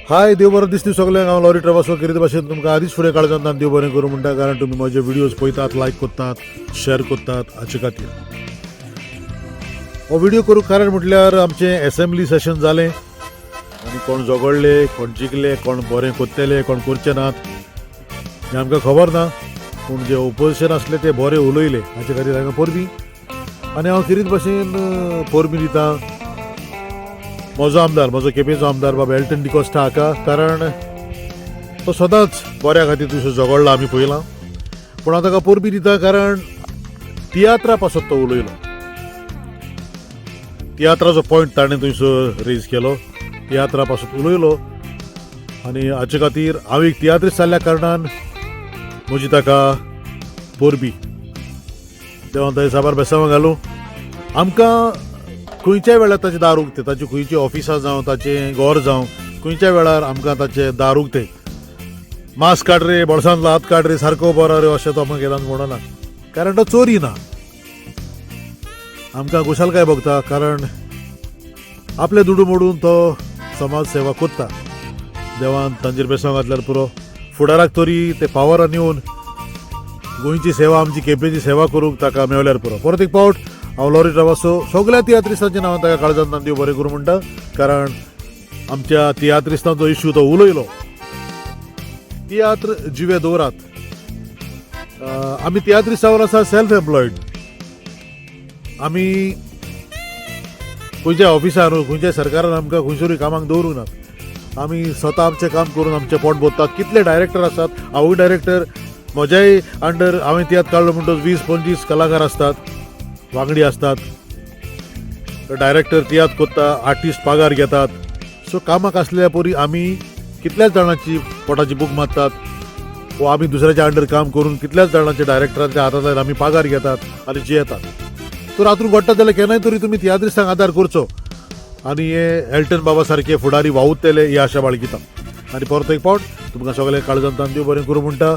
हाय, देव बरो दिसती सगळ्यांक. हांव लॉरी ट्रेवल्स करीत भाशेन तुमकां आदींच फुडें काळजांत देव बरें करूं म्हणटा, कारण तुमी म्हजे व्हिडियोज पळयतात, लायक करतात, शेअर करतात. हाचे खातीर हो व्हिडिओ करूंक कारण म्हटल्यार आमचें एसेंब्ली सेशन जालें आनी कोण झगडले, कोण जिखले, कोण बरें करतले, कोण करचे नात हें आमकां खबर ना. पूण जे ओपोजिशन आसले ते बरे उलयले, हाचे खातीर हांगा परबीं. आनी हांव खेरीत भाशेन परबीं दितां म्हजो आमदार, म्हजो केपेंचो आमदार बाबा एल्टन डिकोस्टा हाका, कारण तो सदांच बऱ्या खातीर तुजो झगडला आमी पळयलां. पूण हांव ताका परबीं दिता कारण तियात्रा पासत तो उलयलो. तियात्राचो पॉयंट ताणें थंयसर रेज केलो, तियात्रा पासत उलयलो आनी हाचे खातीर हांव एक तियात्रिस्त जाल्ल्या कारणान म्हजी ताका परबी. देवान ताचे साबार बेसांवां घालूं. आमकां खंयच्याय वेळार ताचें दार उगतें. ताची खंयची ऑफिसां जावं, ताचें घर जावं, खंयच्याय वेळार आमकां ताचें दार उगतें. मास्क काड रे, बोळसांतलो हात काड रे, सारको बरो रे, अशें तो आमकां केन्नाच म्हणना, कारण तो चोरी ना. आमकां खुशालकाय भोगता, कारण आपले दुडू मोडून तो समाज सेवा करता. देवान तांचेर बेसांव घातल्यार पुरो. फुडाराक तरी ते पावरान येवन गोंयची सेवा, आमची केपेंची सेवा करूंक ताका मेवल्यार पुरो. परत एक पावट हांव लॉरी ट्रवासो सगळ्या तियात्रिस्तांच्या नांवान ताका काळजांत देव बरें करूं म्हणटा, कारण आमच्या तियात्रिस्तांचो इश्यू तो उलयलो. तियात्र जिवे दवरात. आमी तियात्रिस्तां आसा सेल्फ एम्प्लॉयड. आमी खंयच्याय ऑफिसार, खंयच्याय सरकारान आमकां खंयसरूय कामाक दवरूंक नात. आमी स्वता आमचें काम करून आमचें पोट भरतात. कितले डायरेक्टर आसात, हांवूय डायरेक्टर. म्हज्याय अंडर हांवें तियात्र काडलो म्हणटकच 20-25 कलाकार आसतात, वांगडी आसतात. डायरेक्टर तियात्र करता, आर्टिस्ट पगार घेतात. सो कामाक आसल्या परी आमी कितल्याच जाणांची पोटाची भूक मारतात व आमी दुसऱ्याच्या अंडर काम करून कितल्याच जाणांच्या डायरेक्टरांच्या हातांतल्यान आमी पगार घेतात आनी जियेतात. तर हातूंत घडटा जाल्यार केन्नाय तरी तुमी तियात्रिस्तांक आदार करचो आनी हे एल्टन बाबा सारके फुडारी वावुरतले ही आशा बाळगिता. आनी परत एक पावट तुमकां सगळें काळजांत देव बरें करूं म्हणटा.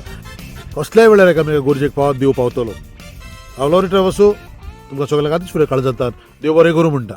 कसल्याय वेळार एकामेका गरजेक पावत देव पावतलो. हांव लॉरी ट्रॅवल्सो तुमकां सगळ्यांक आदींच फुडें काळजांत देव बरें करूं म्हणटा.